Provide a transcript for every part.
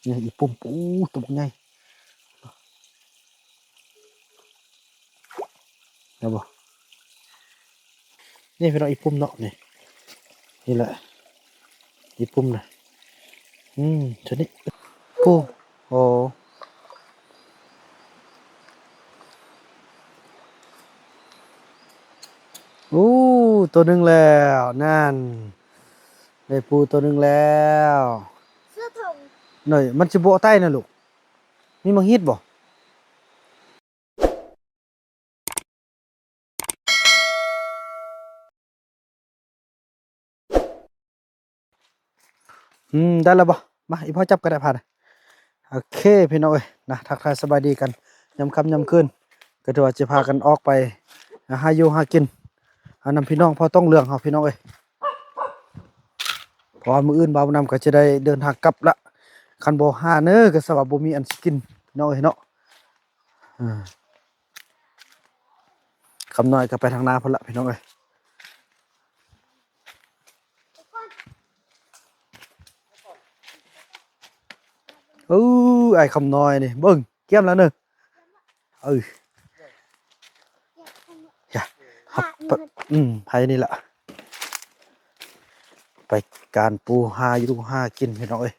ນີ້ອີ່ປຸ່ມ ໂອ້ ຕົວບັກໃຫຍ່ ເຫັນບໍ່? ນີ້ພີ່ນ້ອງ ອີ່ປຸ່ມເນາະ ນີ້ ນີ້ແຫຼະ ອີ່ປຸ່ມນະ ອືມ ໂຕນີ້ ໂອ້ ໂອ້ ໂອ້ ໂຕໜຶ່ງແລ້ວ ນັ້ນ ໄດ້ປູໂຕໜຶ່ງແລ້ວ ເສືອໂຄ່ງ ໜ້ອຍ ມັນຊິບໍ່ໄຕ້ນະລູກ ມີໝາກຮີດບໍ່? ອືມ ໄດ້ແລ້ວບໍ່? ມາ ອີ່ພໍ່ຈັບກໍໄດ້ ພານະ ໂອເຄ ພີ່ນ້ອງເອີຍນະ ທັກທາຍສະບາຍດີກັນ ຍາມຄ່ຳຍາມຄືນ ກໍຖືວ່າຈະພາກັນອອກໄປຫາຢູ່ຫາກິນ ຫານຳພີ່ນ້ອງພໍ່ຕ້ອງເຫຼືອງເຮົາ ພີ່ນ້ອງເອີຍ ເພາະວ່າມື້ອື່ນບ່າວນຳກໍຈະໄດ້ເດີນທາງກັບລະ ຄັນບໍ່ຫາເນີ ກໍສະວ່າບໍ່ມີອັນຊິກິນ ພີ່ນ້ອງເອີຍເນາະ ເອີ ຄຳນ້ອຍກໍໄປທາງນາພຸ້ນລະ ພີ່ນ້ອງເອີຍ ໂອ້ ອ້າຍຄຳນ້ອຍນີ້ ເບິ່ງ ກຽມແລ້ວເນີ ເອີ ຢ່າ ອືມ ໄຜນີ້ລະ ໄປການປູຫາຢູ່ຫາກິນ ພີ່ນ້ອງເອີຍ.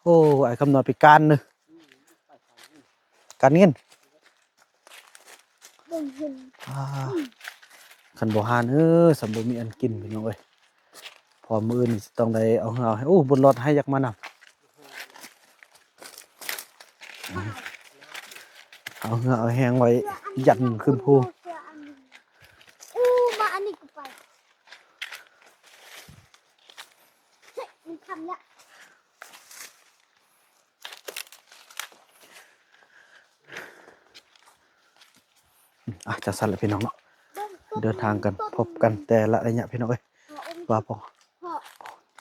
ໂອ້ ອ້າຍຄຳນ້ອຍໄປການເນີ ການເງິນ ອ່າ ຄັນບໍ່ຫາເນີ ສ່ຳບໍ່ມີອັນກິນ ພີ່ນ້ອງເອີຍ ເພາະມື້ອື່ນຊິຕ້ອງໄດ້ເອົາເຮືອເອົາແຮງ ໂອ້ ບົນລອດໄຮ່ຢາກມານຳ ເອົາເຮືອເອົາແຮງໄວ້ຢັນຂຶ້ນພູ ມັນຄຳລະ ອາ ຈັ່ງຊັ້ນລະພີ່ນ້ອງເນາະ ເດີນທາງກັນ ພົບກັນແຕ່ລະໄລຍະພີ່ນ້ອງເອີຍ ວ່າພໍ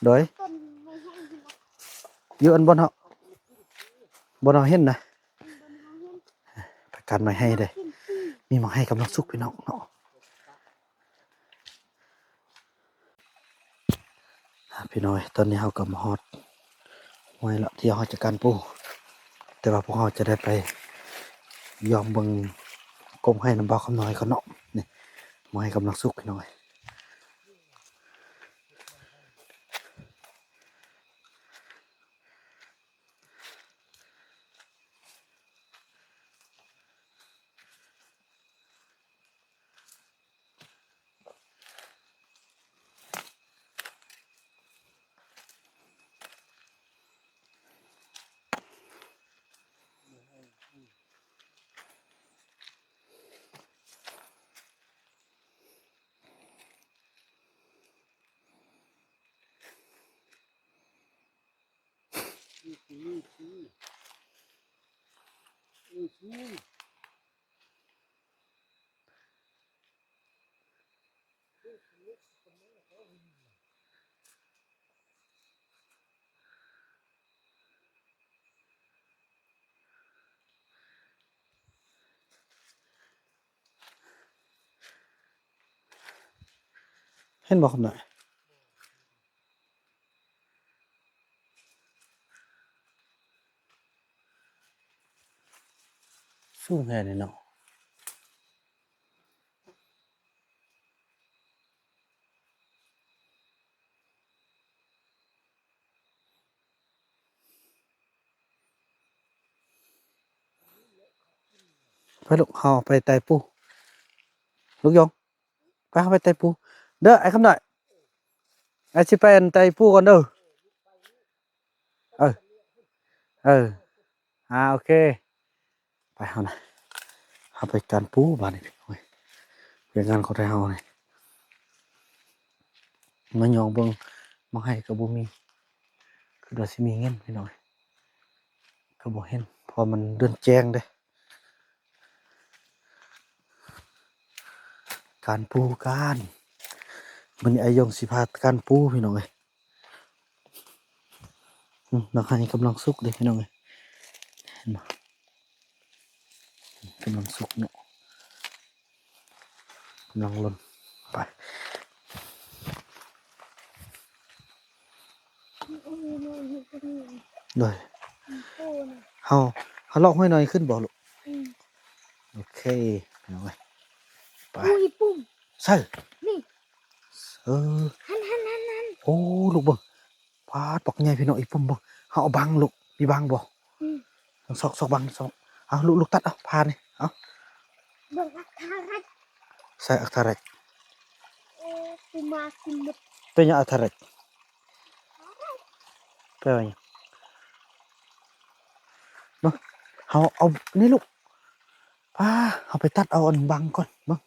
ໂດຍ ຢູ່ອັນບ່ອນເຮົາ ບ່ອນເຮົາເຫັນນະ ປາກການໄມ້ໄຮ່ເດ້ ມີໝາກໄຮ່ກຳລັງສຸກພີ່ນ້ອງເນາະ. ອ່າ ພີ່ນ້ອງເອີຍ ຕອນນີ້ເຮົາກໍມາຮອດຫ້ວຍລະ ທີ່ເຮົາຈະການປູ ແຕ່ວ່າພວກເຮົາຈະໄດ້ໄປຢອມເບິ່ງກົງໄຮ່ນຳບ່າວຄຳນ້ອຍກ່ອນເນາະ ນີ້ ໝາກໄຮ່ກຳລັງສຸກພີ່ນ້ອງເອີຍ. ເຫັນບໍ່ຄຳນ້ອຍ? ສູງແຮງເດເນາະ. ໄປລູກ ເຮົາໄປໄຕ່ປູ ລູກຢອງ ໄປ ເຮົາໄປໄຕ່ປູເດີ ອ້າຍຄຳນ້ອຍ ອ້າຍຊິໄປອັນໄຕ່ປູກ່ອນເດີ. ເອີ ເອີ ອ່າ ໂອເຄ ໄປເຮົານະ ເຮົາໄປການປູບາດນີ້ ໂອ້ຍ ວຽກງານຂອງໄທເຮົານີ້ ມາຍອງເບິ່ງ ມາໃຫ້ກໍບໍ່ມີ ຄືວ່າຊິມີເງິນພີ່ນ້ອງ ກໍບໍ່ເຫັນ ເພາະວ່າມັນເດືອນແຈ້ງເດ້. ການປູການ ມື້ນີ້ອ້າຍຢອງຊິພາການປູພີ່ນ້ອງເອີຍ. ອືມ ໝາກໄຮ່ກຳລັງສຸກເດ້ພີ່ນ້ອງເອີຍ ເຫັນບໍ່ ກຳລັງສຸກເນາະ ກຳລັງຫຼົ່ນ ໄປ. ໂດຍ ເຮົາ ເຮົາເລາະຫ້ວຍນ້ອຍຂຶ້ນບໍ່ລູກ? ອືມ ໂອເຄ ເອົາໄວ້ ໄປ ອຸ້ຍ ປຸ້ມ ໃສ່ ນີ້ ເອີ ຫັ້ນໆໆໆ ໂອ້ ລູກເບິ່ງ ປາດ ບັກໃຫຍ່ພີ່ນ້ອງ ອີ່ປຸ້ມເບິ່ງ ເຮົາເອົາບັງລູກ ມີບັງບໍ່? ອືມ ຊອກ ຊອກບັງ ຊອກ ເອົາລູກ ລູກຕັດເອົາ ຜ່ານີ້ ເອົາ ເບິ່ງອັກທະຣັດ ໃສ່ອັກທະຣັດ ເອີ ປູມາກິນໝົດ ເປັນຫຍັງອັກທະຣັດ? ແປວ່າຫຍັງ? ເບິ່ງ ເຮົາເອົາ ນີ້ລູກ ປ້າ ເຮົາໄປຕັດເອົາອັນບັງກ່ອນ ເບິ່ງ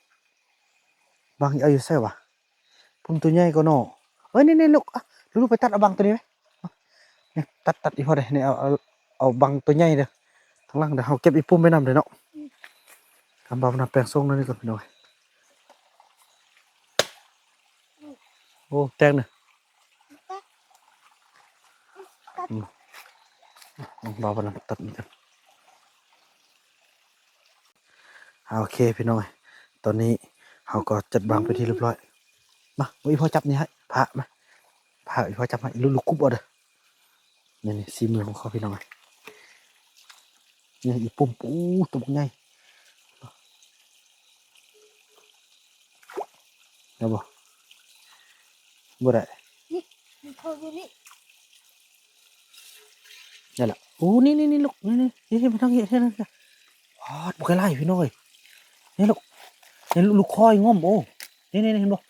ບັງເອົາຢູ່ໃສຫວາ? ພຸ້ນ ໂຕໃຫຍ່ກວ່າເນາະ ເອີ ນີ້ໆ ລູກ ອ່ະ ລູກໄປຕັດເອົາບັງໂຕນີ້ໄວ້ ນີ້ ຕັດ ຕັດອີ່ພໍ່ເດ້ ນີ້ ເອົາ ເອົາ ເອົາບັງໂຕໃຫຍ່ເດີ ທາງຫຼັງເດີ ເຮົາເກັບອີ່ປຸ້ມໄວ້ນຳເດີເນາະ ອືມ ກຳບ່າວນຳແປງສົ່ງນັ້ນນີ້ກ່ອນ ພີ່ນ້ອງ ໂອ້ ແຕກນະ ອືມ ເອົາບ່າວນຳຕັດນີ້ກ່ອນ ອ່າ ໂອເຄ ພີ່ນ້ອງເອີຍ ຕອນນີ້ເຮົາກໍຈັດວາງເປັນທີ່ຮຽບຮ້ອຍ ມາ ອີ່ພໍ່ຈັບນີ້ໃຫ້ ພາ ມາ ພາ ອີ່ພໍ່ຈັບໃຫ້ ລູກ ລູກກຸບເອົາເດີ ນີ້ໆ ສີມືຂອງເຂົາ ພີ່ນ້ອງເອີຍ ນີ້ ອີ່ປຸ້ມ ໂອ້ ໂຕບັກໃຫຍ່ ໄດ້ບໍ່? ບໍ່ໄດ້ ນີ້ ມັນເຂົ້າຢູ່ນີ້ ໄດ້ລະ ໂອ້ ນີ້ໆໆ ລູກ ນີ້ໆ ເຮັດມາທາງນີ້ ເຮັດທາງນີ້ ປາດ ບໍ່ຄ່ອຍຫຼາຍ ພີ່ນ້ອງເອີຍ ນີ້ລູກ ນີ້ລູກ ລູກຄອຍງົມ ໂອ້ ນີ້ໆ ເຫັນບໍ່?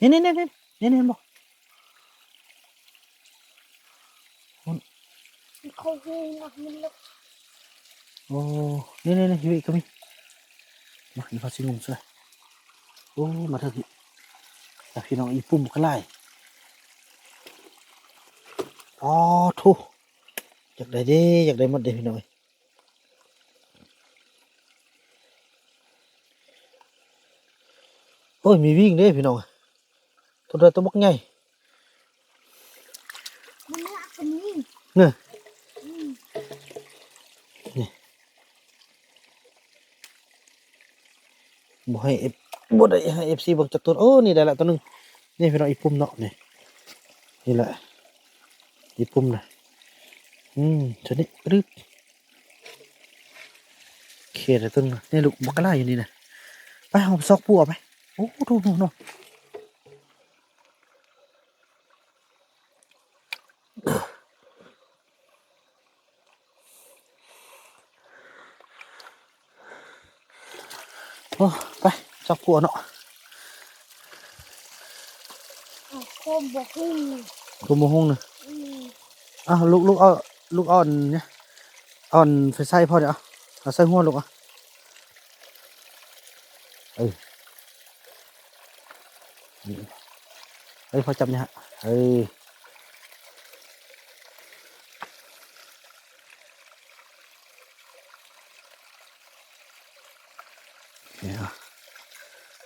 ນີ້ໆໆໆ ນີ້ເຫັນບໍ່? ມັນເຂົ້າຮູນະ ມັນເລິກ ໂອ້ ນີ້ໆໆ ຢູ່ອີກກໍມີ ມາ ອີ່ພໍ່ຊິງຸ້ມຊ່ວຍ ໂອ້ ມາເຖິງພີ້ ແຕ່ພີ່ນ້ອງ ອີ່ປຸ້ມກໍຫຼາຍ ອໍ ໂທ້ ຢາກໄດ້ເດ້ ຢາກໄດ້ໝົດເດ້ ພີ່ນ້ອງເອີຍ ໂອ້ຍ ມີວິ່ງເດ້ພີ່ນ້ອງ ໂຕໃດໂຕບັກໃຫຍ່ ມັນລາກກໍມີ ນີ້ ອືມ ນີ້ ບໍ່ໃຫ້ເອັຟ ບໍ່ໄດ້ໃຫ້ເອັຟຊີເບິ່ງຈັກຕົວ ໂອ້ ນີ້ໄດ້ລະຕົວໜຶ່ງ ນີ້ພີ່ນ້ອງ ອີ່ປຸ້ມເນາະ ນີ້ ນີ້ແຫຼະ ອີ່ປຸ້ມນະ ອືມ ຕົວນີ້ ປຶບ ເຄ ໄດ້ຕົວໜຶ່ງ ນີ້ລູກ ບັກກະຫຼາຢູ່ນີ້ນະ ໄປ ເຮົາຊອກປູເອົາໄປ ໂອ້ ໂທ້ໆ ໂອ້ ໄປ ຊອກປູເອົາເນາະ ໂຄມບໍ່ຮຸ່ງ ໂຄມບໍ່ຮຸ່ງນະ ອືມ ອ່ະ ລູກ ລູກເອົາ ລູກເອົາອັນນີ້ ເອົາອັນໄຟໃສ່ພໍ່ເດີ ເອົາໃສ່ຫົວລູກ ເອົາ ເອີ ເອີ ພໍ່ຈັບນີ້ຮະ ເອີ ນີ້ຮະ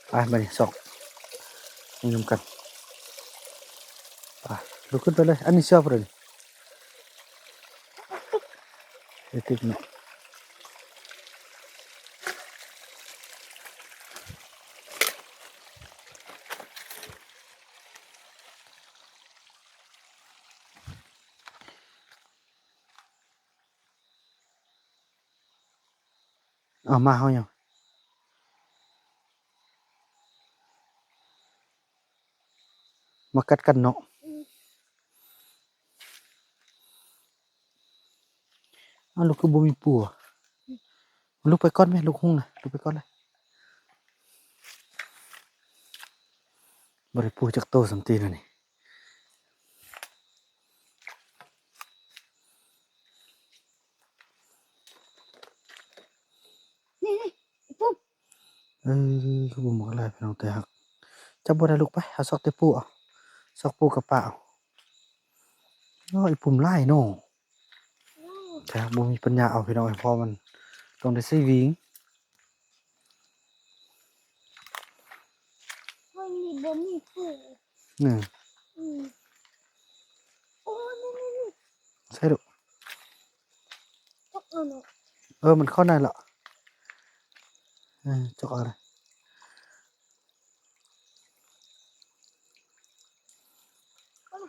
ໄປ ບາດນີ້ຊອກ ນີ້ນຳກັນ ໄປ ລຸກຂຶ້ນໄປເລີຍ ອັນນີ້ເສື້ອຜູ້ໃດນີ້? ໄປຕິກເນາະ ເອົາມາເຮົາຫຍັງ? ມາກັດກັນເນາະ ອືມ ອ້າວ ລູກຄືບໍ່ມີປູ ອືມ ລູກໄປກ່ອນແມ່ ລູກຮຸ່ງນະ ລູກໄປກ່ອນລະ ບໍ່ໄດ້ປູຈັກໂຕສ່ຳຕີນະນີ້. ນີ້ໆ ອີ່ປຸ້ມ ເອີ ຄືບໍ່ໝົດຫຼາຍພີ່ນ້ອງ ແຕ່ຫາກຈັບບໍ່ໄດ້ ລູກໄປ ເຮົາຊອກແຕ່ປູເອົາ ຊອກປູກັບປາເອົາ ໂອ້ ອີ່ປຸ້ມຫຼາຍເນາະ ໂອ້ ແຕ່ຫາກບໍ່ມີປັນຍາເອົາພີ່ນ້ອງ ເພາະມັນຕ້ອງໄດ້ໃຊ້ວິງ. ມັນມີ ບໍ່ມີປູ ນີ້ ອືມ ໂອ້ ນີ້ໆໆ ໃສ່ລູກ ຈົກເອົາເນາະ ເອີ ມັນເຂົ້າໃນລະ ເອີ ຈົກເອົາລະ ເອົາລະ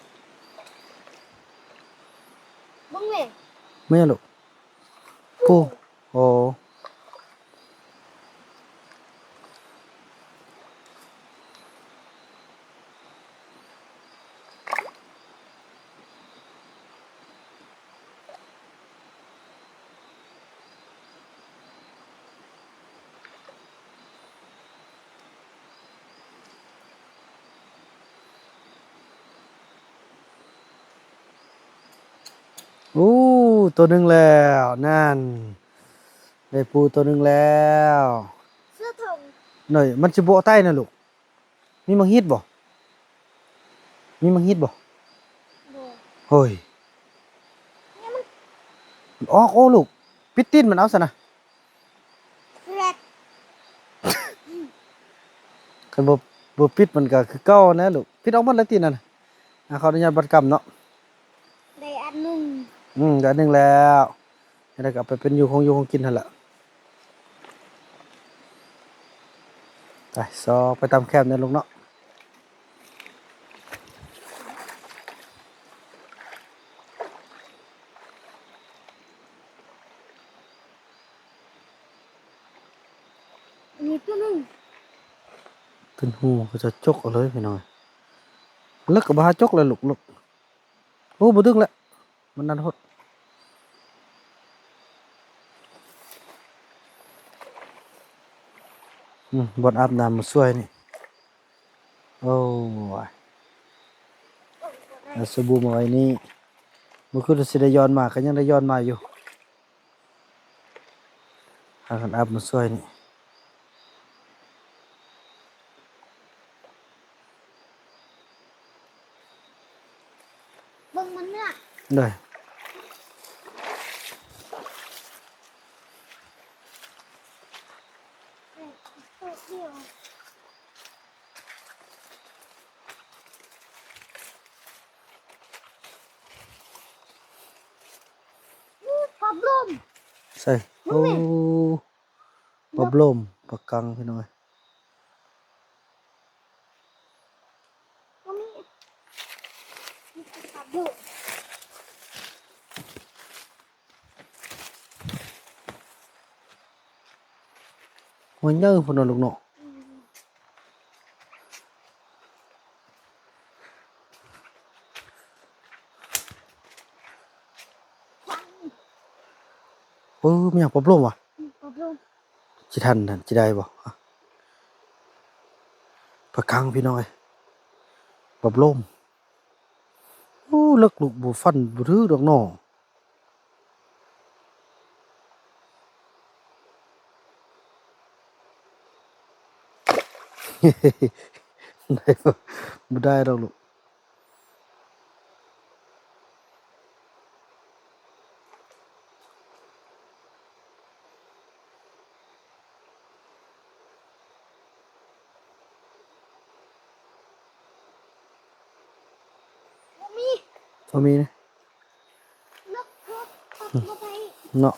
ເບິ່ງແມ່ ແມ່ນລູກ. ໂອ້ ໂອ້. ໂອ້ ໂຕໜຶ່ງແລ້ວ ນັ້ນ ໄດ້ປູໂຕໜຶ່ງແລ້ວ. ເສືອໂຄ່ງ ໜ້ອຍ ມັນຊິບໍ່ໄຕນະລູກ. ມີໝາກຮີດບໍ່? ມີໝາກຮີດບໍ່? ບໍ່. ໂອ້ຍ ນີ້ມັນ ມັນອອກ. ໂອ້ ລູກ ປິດຕີນມັນເອົາຊັ້ນນະ. ແລດ ຄັນບໍ່ ບໍ່ປິດມັນກໍຄືເກົ່າແຫຼະລູກ. ປິດອອກໝົດແລ້ວຕິນັ້ນ. ອ່າ ຂໍອະນຸຍາດບັດກຳເນາະ. ໄດ້ອັນໜຶ່ງ. ອືມ ໄດ້ອັນໜຶ່ງແລ້ວ. ຈັ່ງໃດກໍເອົາໄປເປັນຢູ່ຂອງຢູ່ຂອງກິນຫັ້ນແຫຼະ. ໄປ ຊອກໄປຕາມແຄມເດີລູກເນາະ. ອັນນີ້ຕົວໜຶ່ງ. ເປັນຮູ ເຂົາເຈົ້າຈົກເອົາເລີຍພີ່ນ້ອງ. ເລິກກໍບໍ່ຫາຈົກແລ້ວລູກ ເລິກ. ໂອ້ ບໍ່ດຶງແລ້ວ ມັນໜັກໂພດ. ອືມ ບ່ອນອາບນ້ຳມາຊ່ວຍນີ້. ໂອ້ຍ ເອົາສະບູມາໄວ້ນີ້. ມື້ຄືນຊິໄດ້ຍ້ອນມາ ກໍຍັງໄດ້ຍ້ອນມາຢູ່. ພາກັນອາບນ້ຳຊ່ວຍນີ້. ເບິ່ງມັນເນາະ. ໄດ້. ປາບລໍມ. ໃສ່. ໂອ້ ປາບລໍມ ປາກັງ ພີ່ນ້ອງເອີຍ. ຫົວໃຫຍ່ພຸ້ນນະລູກເນາະ. ເອີ ແມ່ນຫຍັງ ປາບລໍມຫວາ? ອືມ ປາບລໍມ. ຊິທັນນັ້ນ ຊິໄດ້ບໍ່? ປາກັງ ພີ່ນ້ອງເອີຍ ປາບລໍມ. ໂອ້ ເລິກລູກ ບໍ່ຟັນບໍ່ຖືກດອກເນາະ. ໄດ້ບໍ່? ບໍ່ໄດ້ດອກລູກ. ບໍ່ມີ ບໍ່ມີນະ. ເນາະ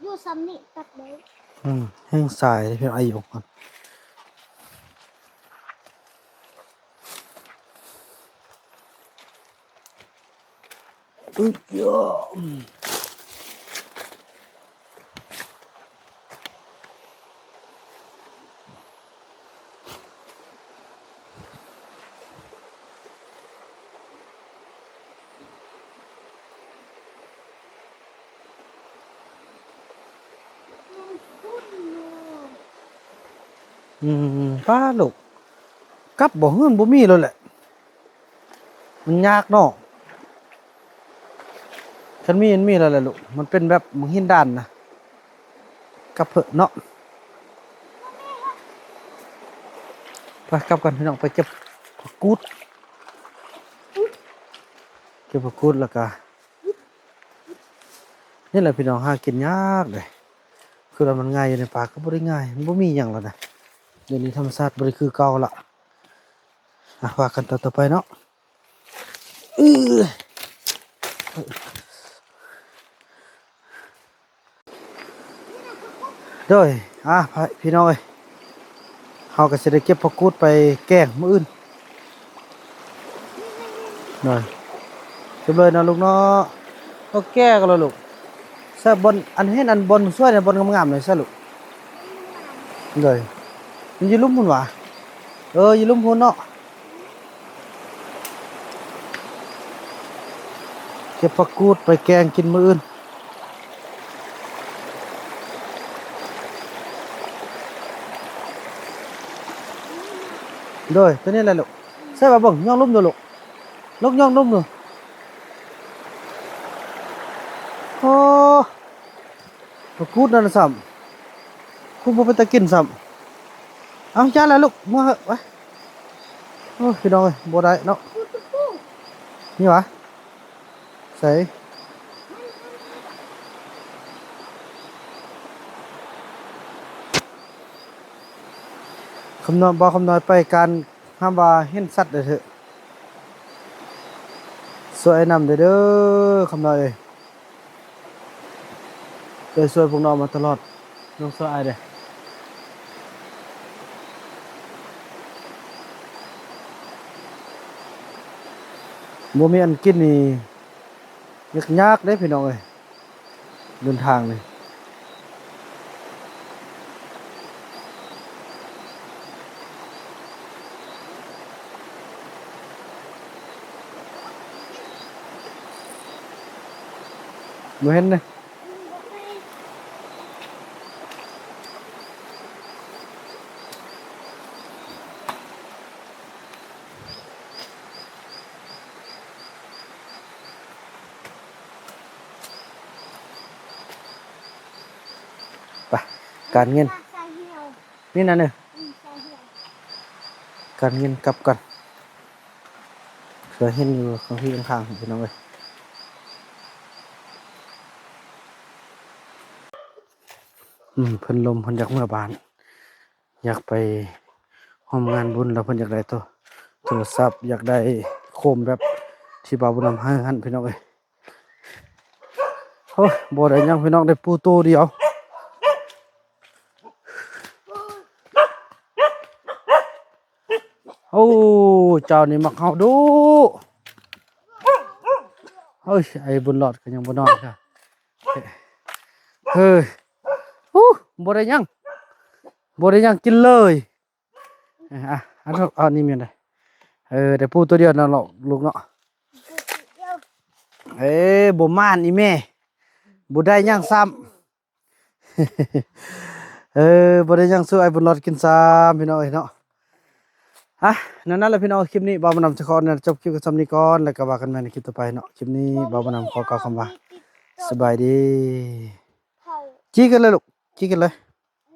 ຢູ່ຊ່ຳນີ້ຕັດໄດ້. ອືມ ແຮງສາຍເດ້ ເພິ່ນອາຍຸກ່ອນ. ອຶບ ຢາ. ອືມ ປ້າລູກ ກັບບໍ່ ເຮືອນບໍ່ມີແລ້ວແຫຼະ. ມັນຍາກເນາະ. ຄັນມີ ມັນມີແລ້ວແຫຼະລູກ. ມັນເປັນແບບຫີນດ້ານນະ. ກັບເຖາະເນາະ. ໄປກັບກັນພີ່ນ້ອງ ໄປເກັບຜັກກູດ ເກັບຜັກກູດ ແລ້ວກະ ນີ້ແຫຼະພີ່ນ້ອງ ຫາກິນຍາກເດ້. ຄືວ່າມັນງ່າຍຢູ່ໃນປ່າ ກໍບໍ່ໄດ້ງ່າຍ. ມັນບໍ່ມີຫຍັງແລ້ວນະ. ດຽວນີ້ທຳມະຊາດບໍ່ໄດ້ຄືເກົ່າລະ. ອ່ະ ວ່າກັນຕອນຕໍ່ໄປເນາະ. ໂດຍ ອ່າ ພີ່ນ້ອງເອີຍ ເຮົາກໍຊິໄດ້ເກັບຜັກກູດໄປແກງມື້ອື່ນ. ໂດຍ ເກັບເລີຍເນາະລູກເນາະ. ໂອເຄກໍລະລູກ. ໃສ່ບ່ອນ ອັນເຫັນອັນບ່ອນຊ່ວຍນະ ບ່ອນງາມໆ ນີ້ໃສ່ລູກ. ໂດຍ ມັນຢູ່ລຸ່ມພຸ້ນຫວາ? ເອີ ຢູ່ລຸ່ມພຸ້ນເນາະ. ເກັບຜັກກູດໄປແກງກິນມື້ອື່ນ. ໂດຍ ຕົວນີ້ແຫຼະລູກ. ໃສ່ວ່າເບິ່ງ ຍ່ອງລຸ່ມດູລູກ. ລູກຍ່ອງລຸ່ມດູ. ໂອ້ ບໍ່ກູດນັ້ນຊ້ຳ. ຄູບໍ່ເປັນຕາກິນຊ້ຳ. ເອົາ ຢ່າລະລູກ ເມືອເຮີ້ ໄປ. ໂອ້ຍ ພີ່ນ້ອງເອີຍ ບໍ່ໄດ້ເນາະ. ນີ້ຫວາ? ໃສ? ຄຳນ້ອຍ ບໍ່ ຄຳນ້ອຍໄປການ ຫ້າມວ່າເຫັນສັດເດີເທີ. ຊ່ວຍນຳເດີ ເດີ ຄຳນ້ອຍເອີຍ. ເອີຍ ຊ່ວຍພວກນ້ອງມາຕະຫຼອດ. ນ້ອງຊ່ວຍອ້າຍເດີ. ບໍ່ມີອັນກິນນີ້ ຍາກໆເດ້ພີ່ນ້ອງເອີຍ ເດີນທາງນີ້. ບໍ່ເຫັນເດ້. ໄປ ການເງິນ ນີ້ນະເນີ ການເງິນກັບກັນ. ເຄືອເຫັນຢູ່ຂ້າງທີ່ຂ້າງໆ ພີ່ນ້ອງເອີຍ. ອືມ ເພິ່ນລົມ ເພິ່ນຢາກເມືອບ້ານ ຢາກໄປຮ່ວມງານບຸນ ແລ້ວເພິ່ນຢາກໄດ້ໂທ ໂທລະສັບ ຢາກໄດ້ໂຄມແບບທີ່ບ່າວບຸນນຳໃຫ້ຫັ້ນ ພີ່ນ້ອງເອີຍ. ໂອ້ຍ ບໍ່ໄດ້ຫຍັງພີ່ນ້ອງ ໄດ້ປູໂຕດຽວ. ໂອ້ ເຈົ້ານີ້ມັກເຫົ່າດຸ. ເຮີ້ຍ ໄອ້ບຸນຫຼອດກໍຍັງບໍ່ນອນກະ ເຮີ້ຍ ໂອ້ ບໍ່ໄດ້ຫຍັງ ບໍ່ໄດ້ຫຍັງກິນເລີຍ. ອ່ະ ອັນ ເອົານີ້ແມ່ນໃດ. ເອີ ໄດ້ປູໂຕດຽວນະລູກເນາະ. ເອີ ບໍ່ໝານອີ່ແມ່ ບໍ່ໄດ້ຫຍັງຊ້ຳ. ເອີ ບໍ່ໄດ້ຫຍັງສູ່ອ້າຍບຸນຫຼອດກິນຊ້ຳ ພີ່ນ້ອງເອີຍເນາະ. ອ່ະ ນັ້ນແຫຼະພີ່ນ້ອງ ຄລິບນີ້ບ່າວບຸນນຳຈະຂໍອະນຸຍາດຈົບຄລິບກັນຊ່ຳນີ້ກ່ອນ ແລ້ວກໍວ່າກັນໃໝ່ໃນຄລິບຕໍ່ໄປເນາະ. ຄລິບນີ້ບ່າວບຸນນຳຂໍກ່າວຄຳວ່າ ສະບາຍດີ. ຈີ້ກັນເລີຍລູກ ຈີ້ກັນເລີຍ.